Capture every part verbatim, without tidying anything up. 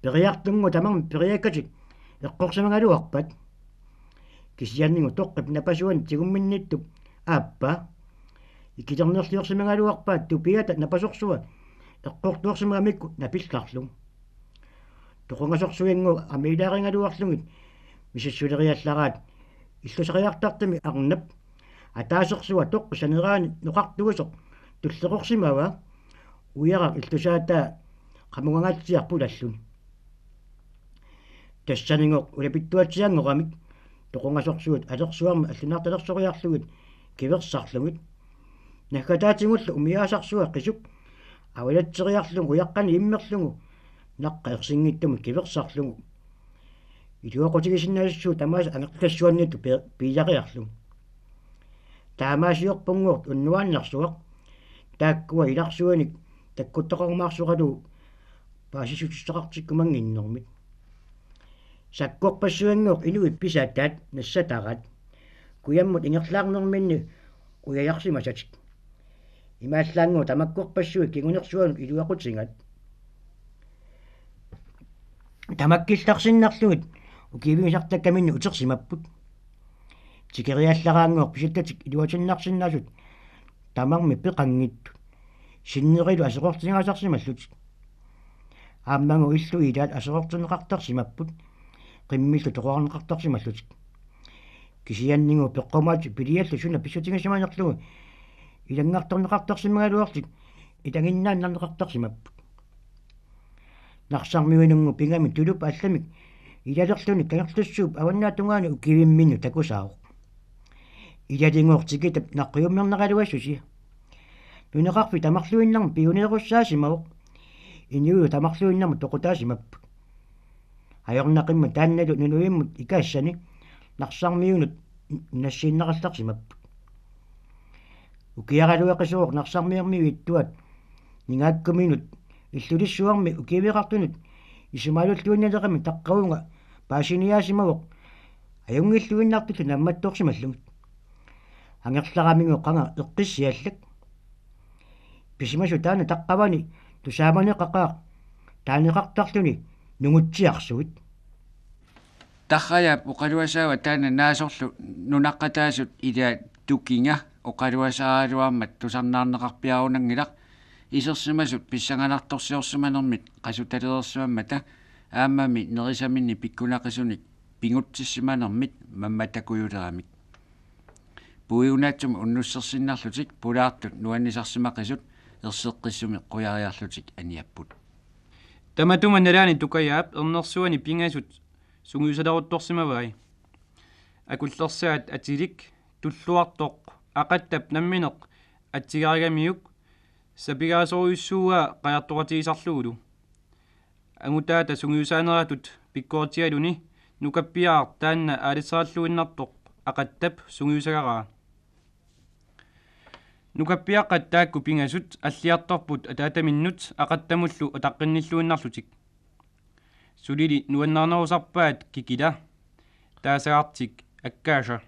Periartunnguit tamarmik periakkatik eqqorsimagaluarpat, kisiannigooq toqqip napasuani tigumminnittup aappa ikilernerliorsimagaluarpaat tupiata napasorsua eqqortuarsimagamikku napillarlu. Toqungasorsuinngooq amiilaarigaluarlugit misissuleriallaraat illusariartartumi arnap ataasersua toqqip saneraani noqartuisoq tulleqorsimavaa uiaraq illusaataa qamugangaatsiarput alluni. Tassanigooq ulapittuatsianngoramik toqungasorsuit alersuarmi allunaartalersoriarlugit kiversarlugit, naggataatigullu umiaasarsua qisuk avalatseriarlugu ujaqqanik immerlugu naqqa ersinngitsumik kiversarlugu iluaqutigisinnaassuugut tamaasa angerlarsuanniittut pi-, piiariarlugu. Taamaasiorpunngooq unnuaannarsuaq taakkua ilarsuinik takkuttaqarumaarsoralugu paasissutissaqartikkumannginnermit. Sakkorpassuinngooq inuit pisataat nassataraat kujammut ingerlaarnerminni ujajarsimasatik. Imaallaanngooq tamakkorpassuit kingunersuanut iluaqutigaat. Tamakkillarsinnarlugit ukiivigisartakkaminnik utersimapput. Tikeriallaraanngooq pisattatik iluatinnarsinnaasut tamarmik peqanngitsut sinnerilu aserortigaasarsimallutik. Aammagooq illup ilaat aserortinneqartarsimapput qimmillu toqorarneqartarsimallutik. Kisiannigooq peqqumaatit piliallu suna pissutigisimanerlugu ilanngartorneqartarsimagaluarlutik ilaginnaannarneqartarsimapput. Narsarmiuinunngooq pigami tulup allamik ilalerluni kangerlussuup avannaatungaani ukiivimminnut takusaavoq. Ilaligooq tikitap naqqiummerneraluassusia. Nunaqarfik tamarluinnarmik piuneerussaasimavoq. Inuillu tamarluinnarmik toqutaasimapput. Ajornaqimmat taannalu nunavimmut ikaassani narsarmiunut nassiinnarallarsimapput. Ukiaraluaqisoq narsarmiormiut ittuat ningaakkuminut illulissuarmi ukiiveqartunut isumaalulluinnaleramik taqqavunga paasiniaasimavoq ajunngilluinnartullu naammattorsimallugit. Angerlaramigooq qanga eqqissiallak. Pisimasut taanna taqqavani tusaamaneqaqaaq taaneqartarluni nungutsiarsuit. Tarrajaap oqaluasaava taanna naasorlu nunaqqataasut ilaat tukinga oqaluasaaraluarmat tusarnaarneqarpiarunanngilaq isersimasut pissanganartorsiorsimanermit qasutalereersimammata aammami nerisaminnik pikkunaqisunik pingutsissimanermit mammatakujuleramik. Puigunaatsumik unnussersinnarlutik pulaartut nuannisarsimaqisut erseqqissumik qujariarlutik aniapput. Tamatuma nalaani Tukajaap ernersuani pingasut sungiusaleruttorsimavai. Akullersaat atilik tulluartoq Aqattap nammineq atsigarigamiuk sapigaasorujussuuaa qajartoqatigisarlugulu. Angutaata sungiusaaneratut pikkoritigaluni nukappiaraq taanna aalisaralluinnartoq Aqattap sungiusagaraa. Nukappiaqqat taakku pingasut alliartorput ataataminnut Aqattamullu ataqqinnilluinnarlutik. Sulili nuannarinerusarpaat Kikila, taasagartik Akkaasa.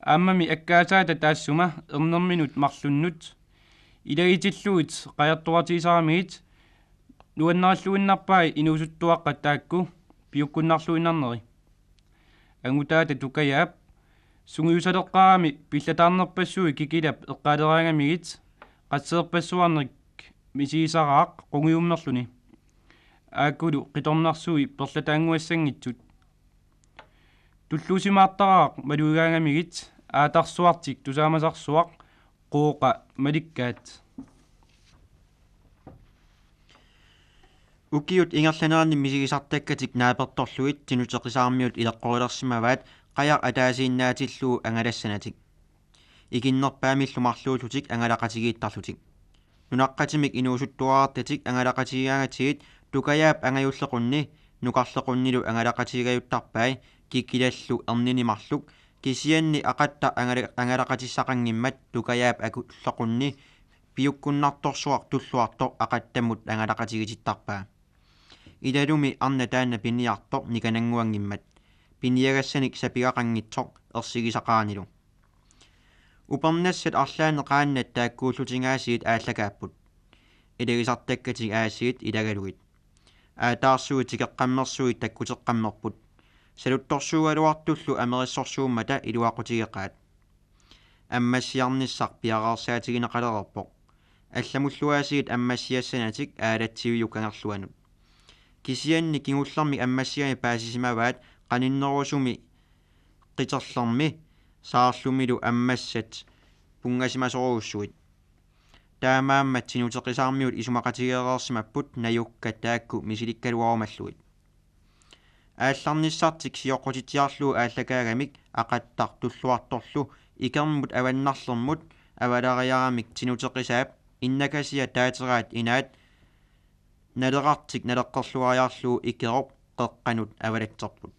Aammami Akkaasaata taassuma ernerminut marlunnut ilagitillugit qajartoqatigisaramigit nuannarilluinnarpai inuusuttuaqqat taakku piukkunnarluinnarneri. Angutaata Tukajaap sungiusaleqqaarami pillataarnerpassuit Kikilap eqqaaleraangamigit qasseerpassuarnik misigisaraaq qungiummerluni. Aakkulu qitornarsui perlataannguassanngitsut. Tulluusimaartaraaq malugigaangamigit aatarsuartik tusaamasarsuaq Qooqa malikkaat. Ukiut ingerlaneranni misigisartakkatik naapertorlugit Tinuteqisaarmiut ileqqorilersimavaat qajaq ataasiinnaatillugu angalassanatik. Ikinnerpaamillu marluullutik angalaqatigiittarlutik. Nunaqqatimik inuusuttuarartatik angalaqatigigaangatsigit Tukajaap angajullequnni nukarlequnnilu angalaqatigigajuttarpai Kikilallu ernini marluk, kisianni Aqattaq angala-, angalaqatissaqanngimmat Tukajaap akullequnni piukkunnartorsuaq tulluartoq Aqattamut angalaqatigiitittarpaa. Ilalumi arnaq taanna piniartoq nikanannguanngimmat, piniagassanik sapigaqanngitsoq ersigisaqaranilu. Upernassat arlaanni qaannat taakkuullutigaasiit aallakaapput. Ilagisartakkatik aasiit ilagalugit. aataarsuit tikeqqammersuit takkuteqqammerput. Saluttorsuugaluartullu amerissorsuummata iluaqutigeqaat. Ammassiarnissaq piareersaatigineqalereerpoq. Allamulluaasiit ammassiassanatik aalatsiviup kangerluanut. Kisianni kingullermik ammassiami paasisimavaat qaninnerusumi qiterlermi saarlumilu ammassat punngasimasorujussuit. Taamaammat tinuteqisaarmiut isumaqatigeereersimapput najukkat taakku misilikkaluarumallugit. Aallarnissartik sioqqutitsiarlugu aallakaagamik Aqattaq Tulluartorlu ikermut avannarlermut avalariaramik tinuteqisaap innakasia taateraat inaat naleqartik naleqqerluariarlugu ikerup qeqqanut avalatserput.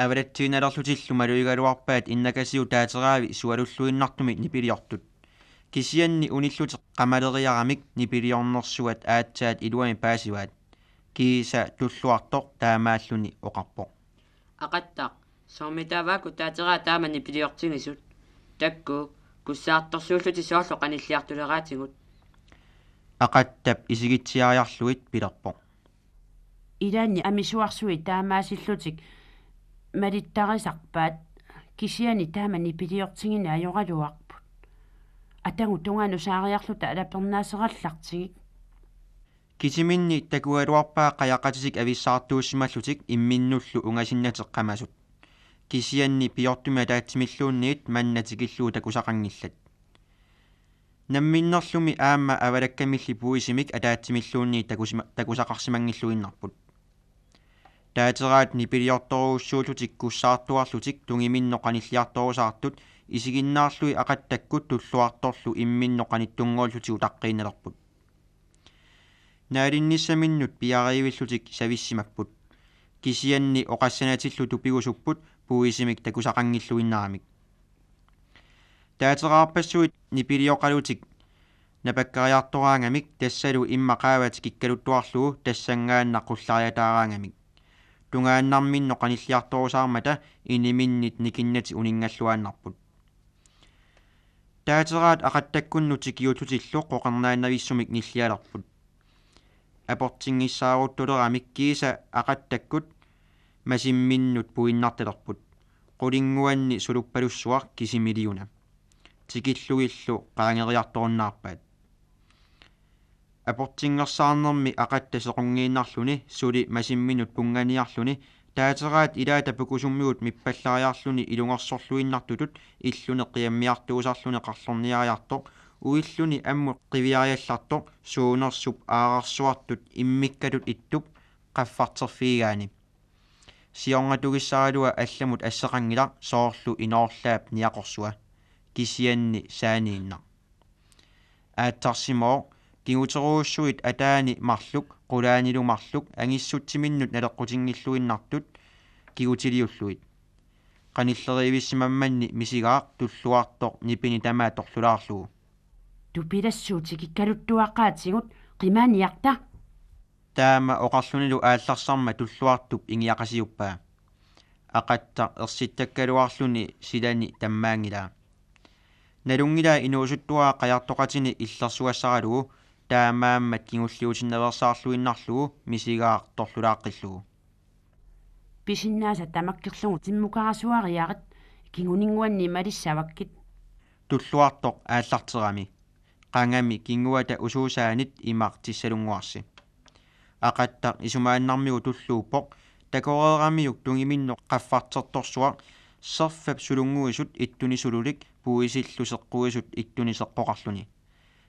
Avalatsiinnarlutillu malugigaluarpaat innakasiut taateraavi sualulluinnartumik nipiliortut. Kisianni unillutik qamaleriaramik nipiliornersuat aatsaat iluamik paasivaat. Kiisa Tulluartoq taamaalluni oqarpoq: Aqattaq, soormitaava taateraa taama nipiliortigisut? Takuuk, kussaartorsuullutik soorlu qanilliartuleraatigut. Aqattap isigitsiariarlugit pilerpoq: Ilaanni amisuarsuit taamaasillutik malittarisarpaat, kisianni taama nipiliortigineq ajoraluarput. Atagu tungaanut saariarluta alapernaaserallartigik. Kisiminni takugaluarpaa qajaqatitik avissaartuussimallutik imminnullu ungasinnatik qamasut. Kisianni piortumik ataatsimilluunniit manna tikillugu takusaqanngillat. Namminnerlumi aamma avalakkamilli puisimik ataatsimilluunniit takusima-, takusaqarsimanngilluinnarput. Taateraat nipiliortorujussuullutik kussaartuarlutik tungiminnut qanilliartorusaartut isiginnaarlugit Aqattakkut Tulluartorlu imminnut qanittunnguullutik utaqqiinnalerput. Naalinnissaminnut piariivillutik savissimapput. Kisianni oqassanatillu tupigusupput puisimik takusaqanngilluinnaramik. Taateraarpassuit nipilioqalutik napakkariartoraangamik tassalu immaqa qaava tikikkaluttuarlugu tassanngaannaq qullariataaraangamik. Tungaannarminnut qanilliartorusaarmata iniminnit nikinnatik uninngalluaannarput. Taateraat Aqattakkunnut tikiullutillu qooqernaannavissumik nillialerput. Aportinngissaaruttuleramik kiisa Aqattakkut masimminnut puinnartalerput. Qulinnguanni suluppalussuaq kisimiliuna. Tikillugillu qaangeriartorunnaarpaat. Aportinngersaarnermi Aqatta sequnngiinnarluni suli masimminut punnganiarluni taateraat ilaata pukusummigut mippallariarluni ilungersorluinnartutut illuni qiammiartuusarluni qarlorniariartoq uilluni ammut qiviariallartoq suunersup aararsuartut immikkatut ittup qaffarterfigigaani. Siornatugissaraluaq allamut asseqanngilaq soorlu inoorlaap niaqorsua. Kisianni saaniinnaq. Aatsarsimooq kinguterujussuit ataani marluk qulaanilu marluk angissutsiminnut naleqqutinngilluinnartut kigutiliullugit. Qanilleriivissimammanni misigaaq Tulluartoq nipini tamaat torlulaarlugu: Tupilassuup tikikkaluttuaqaatigut qimaaniarta. Taama oqarlunilu aallarsarmat Tulluartup ingiaqasiuppaa. Aqattaq ersittakkaluarluni silani tammaanngilaa. Nalunngilaat inuusuttuaat qajartoqatini illersugassaralugu taamaammat kingulliutinnaveersaarluinnarlugu misigaaq torlulaaqqillugu: Pisinnaasat tamakkerlugu timmukarasuariarit, kinguninnguanni malissavakkit. Tulluartoq aallarterami. Qangami kinguata usuusaanit imaq tissalunnguarsi. Aqattaq isumaannarmigut tulluuppoq, takoreeramiuk tungiminnut qaffartertorsuaq, serfap sulunnguisut ittuni sululik puisillu seqquisut ittuni seqqoqarluni.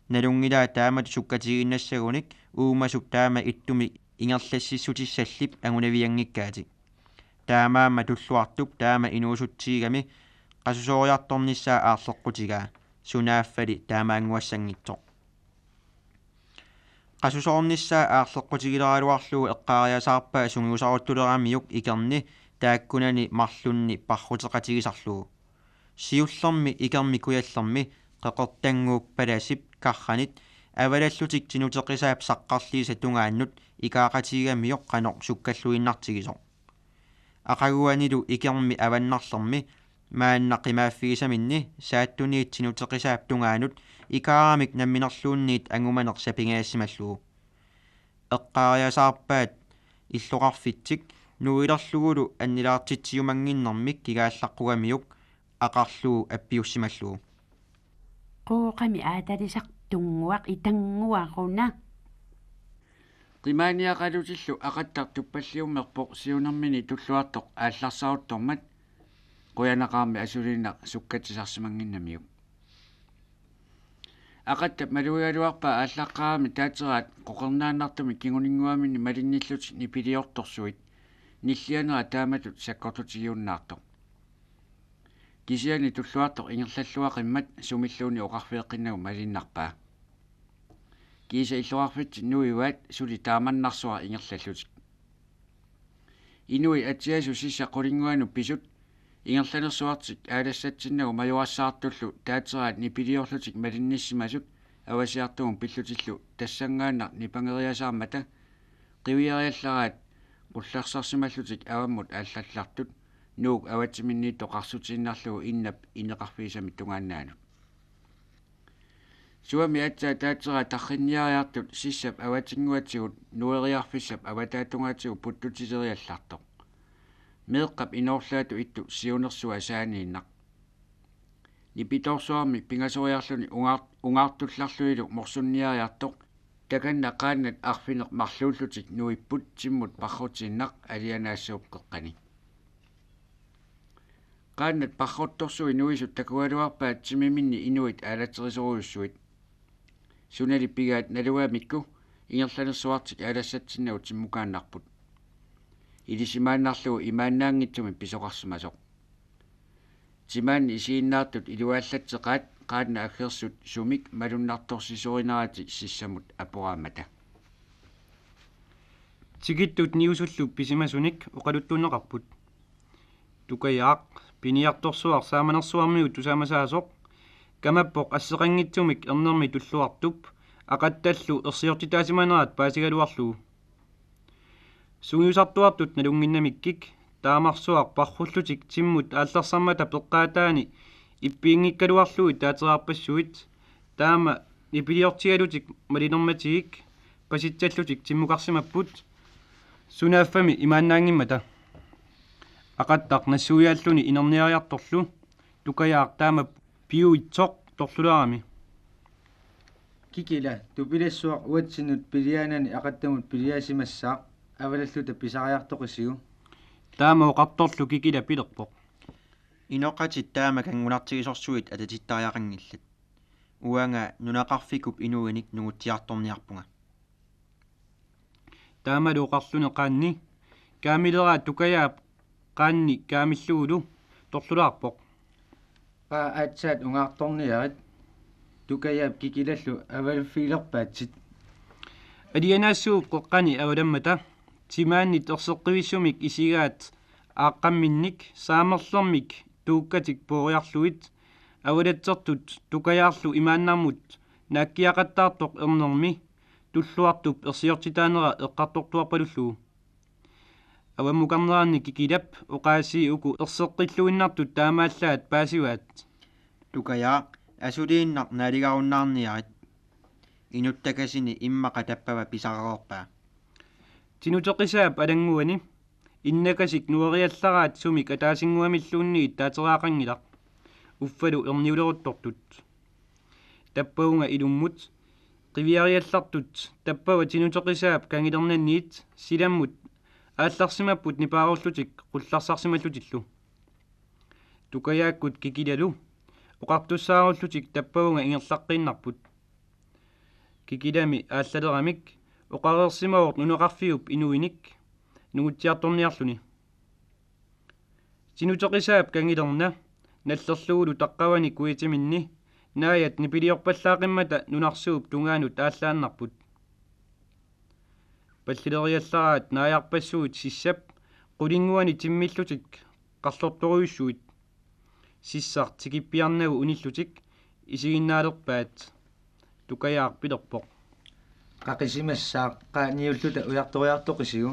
Nalunngilaat taamatut sukkatigiinnassagunik uumasup taama ittumik ingerlassissutissallip angunavianngikkaatik. Taamaammat Tulluartup taama inuusutsigigami qasusooriartornissaa aarleqqutigaa, sunaaffali taamaannguassanngitsoq. Qasusoornissaa aarleqqutigileraluarlugu eqqaariasaarpaa sungiusaruttuleramiuk ikerni taakkunani marlunni parruteqatigisarlugu. Siullermi ikermi kujallermi qeqertannguup palasip karranit avalallutik tinuteqisaap saqqarliisa tungaannut ikaaqatigigamiuk qanoq sukkalluinnartigisoq. Aqaguanilu ikermi avannarlermi maanna qimaaffigisaminni saattuniit tinuteqisaap tungaanut ikaaramik namminerluunniit angumaneq sapingajassimallugu. eqqaariasaarpaat illoqarfitsik nuilerlugulu annilaartitsiumannginnermik kigaallaqqugamiuk aqarlugu appiussimallugu. Qooqami aatalisaq tunnguaq itannguaruna. Qimaaniaqalutillu Aqattaq tuppalliummerpoq siunermini Tulluartoq aallarsaruttormat qujanaqaarmi asuliinnaq sukkatsisarsimannginnamiuk. Aqattap malugigaluarpaa aallaqqaarami taatseraat qoqernaannartumik kinguninnguaminni malinnillutik nipiliortorsuit nillianera taamatut sakkortutigiunnaartoq. Kisianni Tulluartoq ingerlalluaqimmat sumilluunniit oqarfigeqqinnagu malinnarpaa. Kiisa illoqarfitsit nuivaat suli taamannarsuaq ingerlallutik. Inuit atsiasut sissap qulinnguanut pisut ingerlanersuartik aalassatsinnagu majorassaartullu taatseraat nipiliorlutik malinnissimasut avasiartugut pillutillu tassanngaannaq nipangeriasaarmata qiviariallaraat qullarsarsimallutik avammut aallallartut Nuuk avatsiminniittoq qarsutiinnarlugu innap ineqarfigisamik tungaannaanut. Suami aatsaat taatseraat tarrinniariartut sissap avatinnguatigut nueriarfissap avataatungaatigut puttutileriallartoq. Meeqqap inoorlaatut ittup siunersua saaniinnaq. Nipitoorsuarmi pingasoriarluni ungaar-, ungaartullarlunilu morsunniariartoq takanna qaannat arfineq-marluullutik nuipput timmut parrutiinnaq alianaassuup qeqqani. Qaannat parruttorsuit nuisut takugaluarpaat timiminni inuit aalatserisorujussuit. Sunali pigaat nalugamikku ingerlanersuartik aalassatsinnagu timmukaannarput. Ilisimaannarlugu imaannaanngitsumik pisoqarsimasoq. Timaanni isiginnaartut iluaallatseqaat qaannat aggersut sumik malunnartorsisorineratik sissamut aporaammata. Tikittut niusullu pisimasunik oqaluttuunneqarput. Tukajaaq, piniartorsuaq saamanersuarmiut tusaamasaasoq, kamappoq asseqanngitsumik ernermi Tulluartup Aqattallu ersiortitaasimanerat paasigaluarlugu. Sungiusartuartut nalunnginnamikkik, taamarsuaq parrullutik timmut aallersarmata peqqaataani ippiinngikkaluarlugit taatseraarpassuit, taama nipiliortigalutik malinermatigik pasitsallutik timmukarsimapput, sunaaffami imaannaanngimmata. Aqattaq nassuiaalluni inerniariartorlu, Tukajaaq taama piuitsoq torlulaarami. Kikila, tupilassuaq uatsinnut piliaanani Aqattamut piliaasimassaaq, avalalluta pisariartoqisigu. Taama oqartorlu Kikila pilerpoq: Inoqatit taama kanngunartigisorsuit atatittariaqanngillat. Uanga nunaqarfikup inuinik nungutsiartorniarpunga. Taamalu oqarluni qaanni kaamileraat Tukajaap qaanni kaamillugulu torlulaarpoq: Qaa aatsaat ungaartorniarit. Tukajaap Kikilallu avalaffigilerpaatsit. Alianaassuup qeqqani avalammata timaannit erseqqivissumik isigaat aaqqamminnik saamerlermik tuukkatik pooriarlugit avalatsertut Tukajaarlu imaannarmut naakkiaqattaartoq ernermi Tulluartup ersiortitaanera eqqartortuarpalullugu. Avammukarneranni Kikilap oqaasii uku erseqqilluinnartut taamaallaat paasivaat: Tukajaaq, asuliinnaq naaligarunnaarniarit. Inuttakasini immaqa tappava pisarereerpaa. Tinuteqisaap alannguani innakasik nueriallaraat sumik ataasinnguamilluunniit taatseraaqanngilaq, uffalu erniuleruttortut. Tappavunga ilummut qiviariallartut tappava Tinuteqisaap kangilernanniit silammut aallarsimapput nipaarullutik qullarsarsimallutillu. Tukajaakkut Kikilalu oqartussaarullutik tappavunga ingerlaqqiinnarput. Kikilami aallaleramik oqareersimavoq nunaqarfiup inuinik nungutsiartorniarluni. Tinuteqisaap kangilerna nallerlugulu taqqavani kuitiminni naajat nipiliorpallaaqimmata nunarsuup tungaanut aallaannarput. Pallileriallaraat naajarpassuit sissap qulinnguani timmillutik qarlortorujussuit. Sissaq tikippiarnagu unillutik isiginnaalerpaat. Tukajaaq pilerpoq: Qaqisimassaaq, qaa niulluta ujartoriartoqisigu.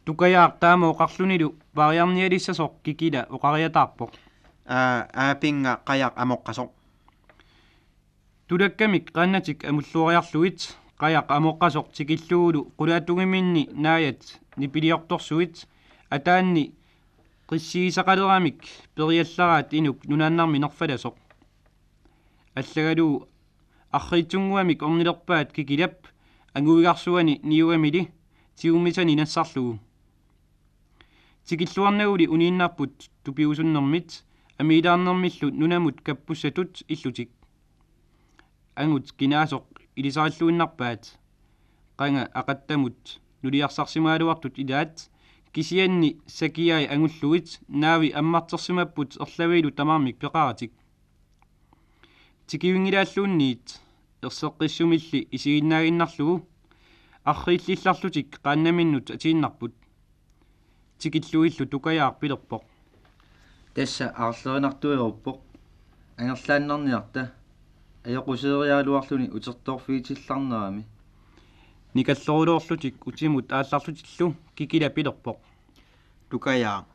Tukajaaq taama oqarlunilu paariarnialissasoq Kikila oqariataarpoq: Aa, aapinnga qajaq amoqqasoq. Tulakkamik qaannatik amulluariarlugit Qajaq amoqqasoq tikillugulu qulaatugiminni naajat nipiliortorsuit ataanni qissigisaqaleramik periallaraat inuk nunaannarmi nerfalasoq. Allagalugu arriitsunnguamik ornilerpaat Kikilap anguigarsuani niugamili tigummisani nassarlugu. Tikilluarnaguli uniinnarput tupiusunnermit amiilaarnermillu nunamut kappussatut illutik. Angut kinaasoq ilisarilluinnarpaat. Qanga aqattamut nuliarsarsimagaluartut ilaat, kisianni sakiai angullugit naavi ammartersimapput erlaviilu tamarmik peqaratik. Tikivinngilaalluunniit erseqqissumilli isiginnaaginnarlugu arriillillarlutik qaannaminnut atiinnarput. Tikillugillu Tukajaaq pilerpoq: Tassa aarlerinartueruppoq. Angerlaannarniarta. Ajoquseeriaraluarluni utertorfigitillarnerami. Nikalloruloorlutik utimut aallarlutillu Kikila pilerpoq: Tukajaaq,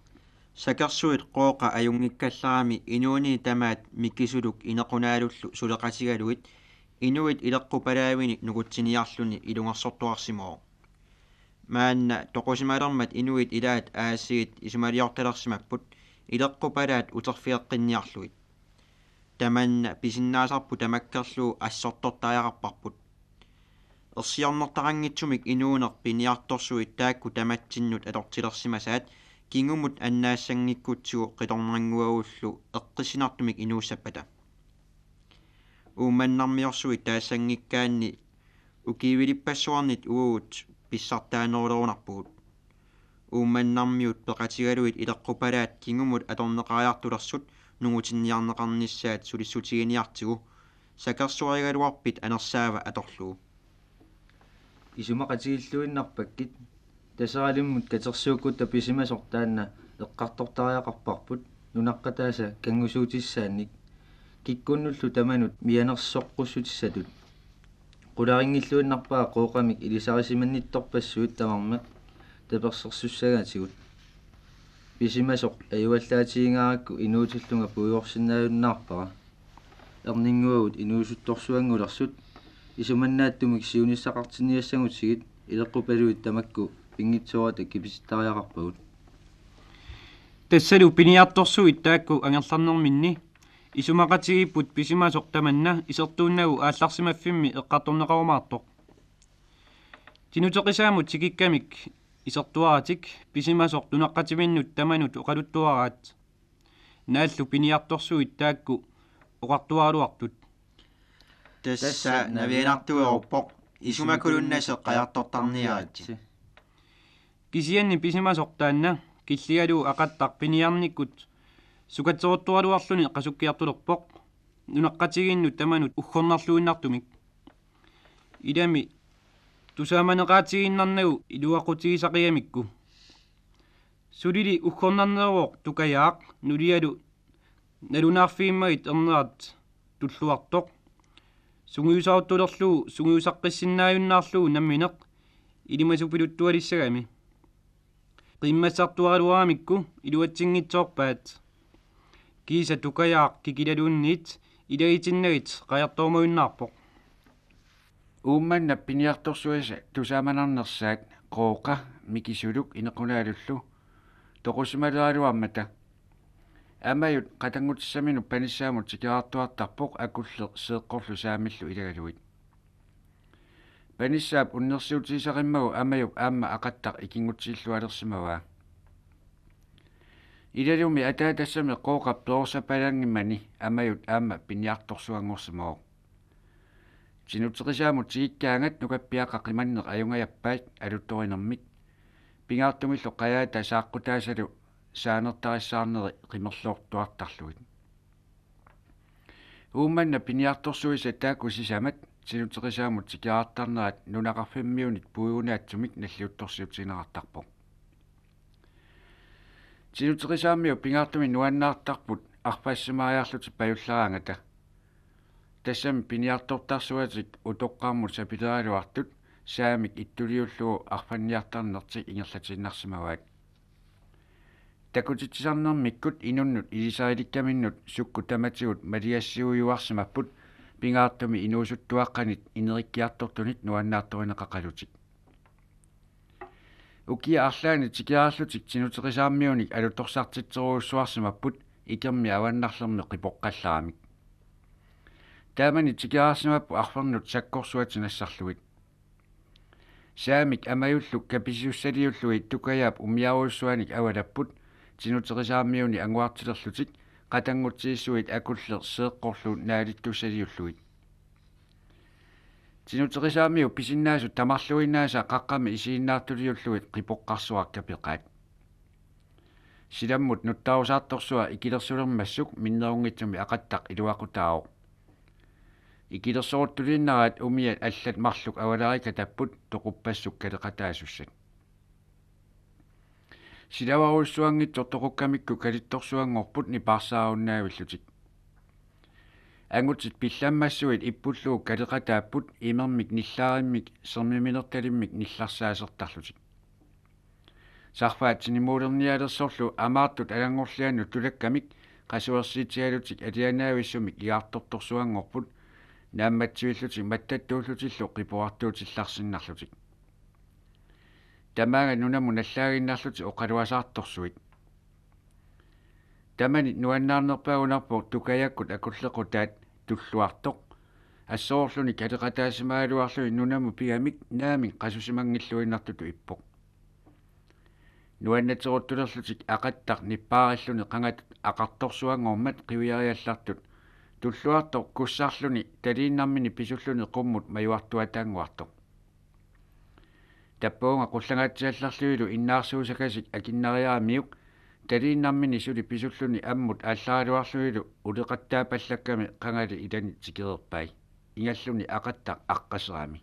sakersuit Qooqa ajunngikkallarami inuunini tamaat Mikisuluk Inequnaalullu suleqatigalugit inuit ileqqupalaavini nukutsiniarluni ilungersortuarsimavoq. Maanna toqusimalermat inuit ilaat aasiit isumaliortalersimapput ileqqupalaat uterfigeqqinniarlugit. Tamanna pisinnaasarput tamakkerlugu assortortariaqarparput. Ersiornertaqanngitsumik inuuneq piniartorsuit taakku tamatsinnut atortilersimasaat kingumut annaassanngikkutsigit qitornannguagullu eqqissinartumik inuussappata. Uummannarmiorsuit taassanngikkaanni ukiivilippassuarnit uagut pissartaanerulerunarpugut. Uummannarmiut peqatigalugit ileqqupalaat kingumut atorneqariartulersut nungutinniarneqarnissaat sulissutiginiartigu, sakersuarigaluarpit anersaava atorlugu. Isumaqatigilluinnarpakkit. Taseralimmut katersuukkutta pisimasoq taanna eqqartortariaqarparput nunaqqataasa kanngusuutissaannik kikkunnullu tamanut mianersoqqussutissatut. Qularinngilluinnarpaa Qooqamik ilisarisimannittorpassuit tamarmik tapersersussagaatigut. Pisimasoq ajuallaatigingarakku inuutillunga puigorsinnaajunnaarpara. Erninnguagut inuusuttorsuanngulersut isumannaattumik siunissaqartinniassagutsigit ileqqupaluit tamakku pinngitsoorata kipisittariaqarpagut. Tassalu piniartorsuit taakku angerlarnerminni isumaqatigiipput pisimasoq tamanna isertuunnagu aallarsimaffimmi eqqartorneqarumaartoq. Tinuteqisaamut tikikkamik isertuaratik pisimasoq nunaqqatiminnut tamanut oqaluttuaraat. Naallu piniartorsuit taakku oqartuaraluartut: Tassa navianartueruppoq, isumakulunnasi qajartortarniaritsi. Kisianni pisimasoq taanna killigalugu aqattaq piniarnikkut sukatseruttuaraluarluni qasukkiartulerpoq nunaqqatigiinnut tamanut uggornarluinnartumik. Ilami tusaamaneqaatigiinnarnagu iluaqutigisaqigamikku. Sulili uggornarneruvoq Tukajaaq nulialu nalunaarfigimmagit ernerat tulluartoq. Sungiusaruttulerlugu sungiusaqqissinnaajunnarlugu nammineq ilimasupiluttualissagami. Qimmassartuaraluaramikku iluatsinngitsoorpaat. Kiisa Tukajaaq Kikilaluunniit ilagitinnagit qajartorumajunnaarpoq. Uummannap piniartorsuisa tusaamanarnersaat Qooqa, Mikisuluk Inequnaalullu toqusimaleraluarmata. Amajut qatanngutissaminut panissaamut tikeraartuartarpoq akulleq seeqqorlu saamillu ilagalugit. Panissaap unnersiutigisaqimmagu Amajup aamma aqattaq ikinngutillualersimavaa. Ilalumi ataatassami Qooqap perorsapalaanngimmani Amajut aamma piniartorsuanngorsimavoq. Tinuteqisaamut tikikkaangat nukappiaqqat qimanneq ajungajappaat aluttorinermik. Pingaartumillu qajaata saaqqutaasalu saanertarissaarneri qimerloortuartarlugit. Uummannap piniartorsuisa taakku sisamat tinuteqisaamut tikeraartarnerat nunaqarfimmiunit puigunaatsumik nalliuttorsiutigineqartarpoq. Tinuteqisaammiut pingaartumik nuannaartarput arfassimaariarlutik pajulleraangata. Tassami piniartortarsuatik utoqqarmut sapileraluartut saamik ittuliullugu arfanniartarnertik ingerlatiinnarsimavaat. Takutitsisarnermikkut inunnut ilisarilikkaminnut sukkut tamatigut maligassiujuarsimapput pingaartumik inuusuttuaqqanit inerikkiartortunit nuannaartorineqaqalutik. Ukiaq arlaannik tikeraarlutik Tinuteqisaarmiunik alutorsartitserujussuarsimapput ikermik avannarlermi qipoqqallaramik. Taamani tikeraarsimapput arfernut sakkorsuatik nassarlugit. Saamik Amajullu kapisussaliullugit Tukajaap umiarujussuanik avalapput Tinuteqisaarmiunik anguartilerlutik qatanngutsiissuit Akulleq Seeqqorlu naalittussaliullugit. Tinuteqisaarmiut pisinnaasut tamarluinnaasa qaqqami isiginnaartuliullugit qipoqqarsuaq kapeqaat. Silammut nuttarusaartorsuaq ikilersulermassuk minnerunngitsumik Aqattaq iluaqutaavoq. Ikilersoruttuliinnaraat umiat allat marluk avalariikatapput toquppassuk kaleqataasussat. Silavarujussuanngitsoq toqukkamikku kalittorsuanngorput nipaarsaarunnavillutik. Angutit pillammassuit ippullugu kaleqataapput imermik nillaarimmik sermiminertalimmik nillarsaasertarlutik. Sarfaat tinimuulernialersorlu amaartut alanngorliannut tulakkamik qasuersiitigalutik alianaavissumik igartortorsuanngorput naammatsivillutik mattattuullutillu qipuartuutillarsinnarlutik. Tamaanga nunamut nallaaginnarlutik oqaluasaartorsuit. Tamanit nuannaarnerpaagunarpoq Tukajakkut akullequtaat Tulluartoq assorluni kaleqataasimagaluarluni nunamut pigamik naamik qasusimanngilluinnartutut ippoq. Nuannateruttulerlutik Aqattaq nippaarilluni qangatut aqartorsuanngormat qiviariallartut Tulluartoq kussarluni taliinnarmini pisulluni qummut majuartuataannguartoq. Tappuunga qullangaatsiallarluilu innaarsuusakasik akinnariaramiuk taliinnarmini suli pisulluni ammut aallaraluarluilu uleqattaapallakkami qangali ilani tikereerpai. Ingalluni Aqattaq aqqaserami.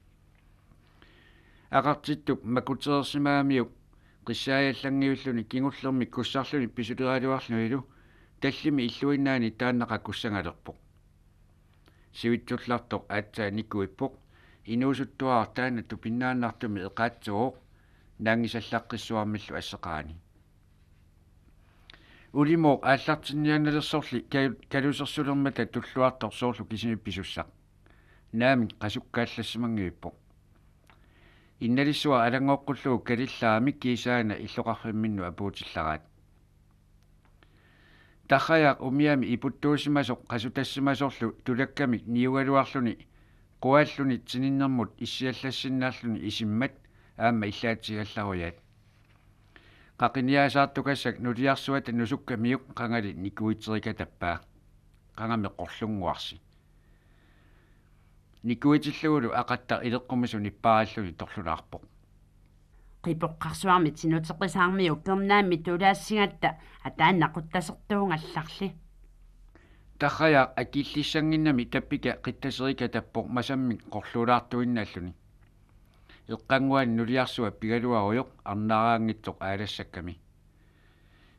Aqartittup makutereersimagamiuk qissaajallanngivilluni kingullermik kussarluni pisuleraluarlunilu tallimi illuinnaani taannaqa kussangalerpoq. Sivitsullartoq aatsaat nikuippoq, inuusuttuaraq taanna tupinnaannartumik eqaatsuuvoq, naanngisallaqqissuarmillu asseqarani. Ulimooq aallartinniannalersorli ka-, kalusersulermata Tulluartoq soorlu kisimi pisussaq. Naamik qasukkaallassimanngivippoq. Innalissuaq alanngoqqullugu kalillaramik kiisaana illoqarfimminnut apuutillaraat. Tarrajaaq umiami iputtuusimasoq qasutassimasorlu tulakkamik niugaluarluni quaalluni tininnermut issiallassinnaalluni isimmat aamma illaatigigallarujaat. Qaqiniaasaartukassak nuliarsuata nusukkamiuk qangali nikuiterikatappaa. Qangami qorlunnguarsi. Nikuitillugulu Aqattaq ileqqumisoq nippaarilluni torlulaarpoq. Qipoqqarsuarmi Tinuteqisaarmiu Kernaammik tuulaassigatta ataannaq quttasertuugallarli. Tarrajaaq akillissannginnami tappika qittaserikatappoq masammik qorluulaartuinnarluni. Eqqannguani nuliarsuaq pigaluarujoq arnaaraanngitsoq aalassakkami.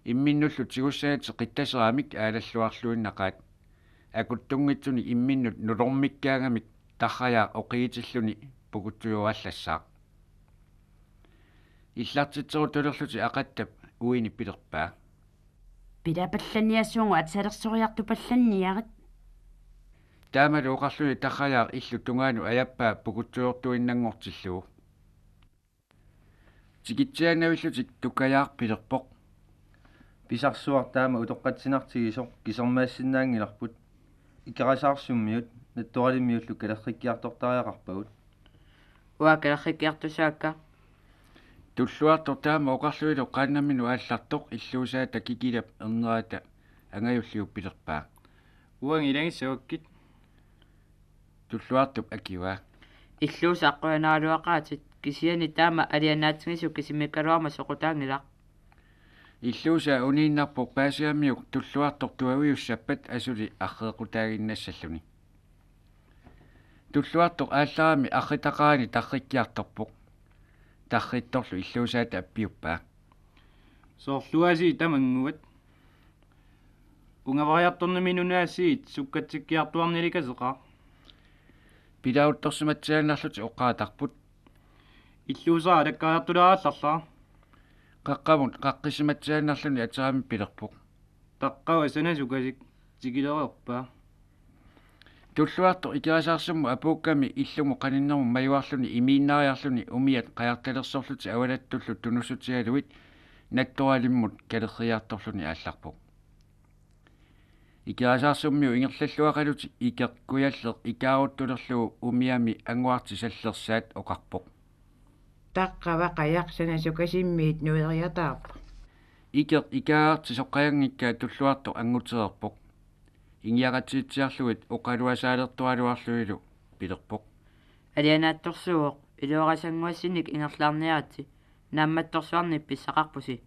Imminnullu tigussagatik qittaseramik aalalluarluinnaqaat. Akuttunngitsunik imminnut nulormikkaangamik Tarrajaaq oqigitilluni pukutsujoorallassaaq. Illartitseruttulerlutik Aqattap uini pilerpaa: Pilapallaniassuungut atisalersoriartupallanniarit. Taamalu oqarluni Tarrajaaq illup tungaanut ajappaa pukutsujoortuinnanngortillugu. Tikitsiaannavillutik Tukajaaq pilerpoq: Pisarsuaq taama utoqqatsinartigisoq kisermaassinnaanngilarput. Ikerasaarsummiut Nattoralimmiullu kalerrikkiartortariaqarpagut. Uanga kalerrikkiartussaakka. Tulluartoq taama oqarluilu qaannamminut aallartoq illuusaata kikilap ernerata angajulliup pilerpaa: Uanga ilagissavakkit. Tulluartup akivaa: Illuusaat qujanaraluaqaatit, kisianni taama alianaatsigisut kisimikkaluarmat soqutaanngilaq. Illuusaa uniinnarpoq paasigamiuk Tulluartoq tuaviussappat asuli arreeqqutaaginnassalluni. Tulluartoq aallarami arritaqarani tarrikkiartorpoq. Tarrittorlu illuusaata appiuppaa: Soorluaasiit tamannguat. Ungavariartornimi nunaasiit sukkatsikkiartuarnilikaseqaaq. Pilaaruttorsimatsiaannarlutik oqaatarput: Illuusaa alakkariartulaarallarlara. Qaqqamut qaqqissimatsiaannarluni ateramik pilerpoq: Taqqava sanasukasik tikilereerpaa. Tulluartoq Ikerasaarsummut apuukkami illumut qaninnermut majuarluni imiinnariarluni umiat qajartalersorlutik avalattullu tunussutigalugit nattoralimmut kalerriartorluni aallarpoq. Ikerasaarsummioq ingerlalluaqalutik Ikeq Kujalleq ikaaruttulerlugu umiami anguartisallersaat oqarpoq: Taqqava qajaq sanasukasimmiit nueriataarpoq. Ikeq ikaagartisoq qajanngikkaa Tulluartoq angutereerpoq. Ingiaqatigiitsiarlugit oqaluasaalertoraluarlunilu pilerpoq: Alianaatsorsuuvoq, iluarasannguassinnik ingerlaarniaritsi, naammattorsuarnik pissaqarpusi.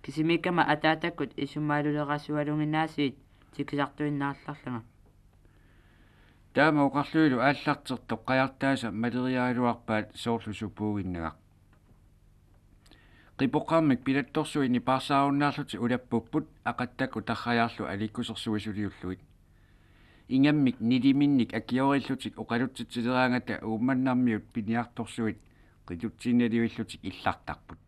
Kisimiikkama ataatakkut isumaalulerasualuginnaasiit tikisartuinnarallarlanga. Taama oqarlunilu aallartertoq qajartaasa maleriaraluarpaat soorlu supuuginnagaq. Qipoqqarmik pilattorsuit nipaarsaarunnaarlutik ulappupput aqattakkut tarrajaarlu aliikkusersuisuliullugit. Ingammik niliminnik akioriillutik oqalutsitsileraangata Uummannarmiut piniartorsuit qitutsiinnalivillutik illartarput.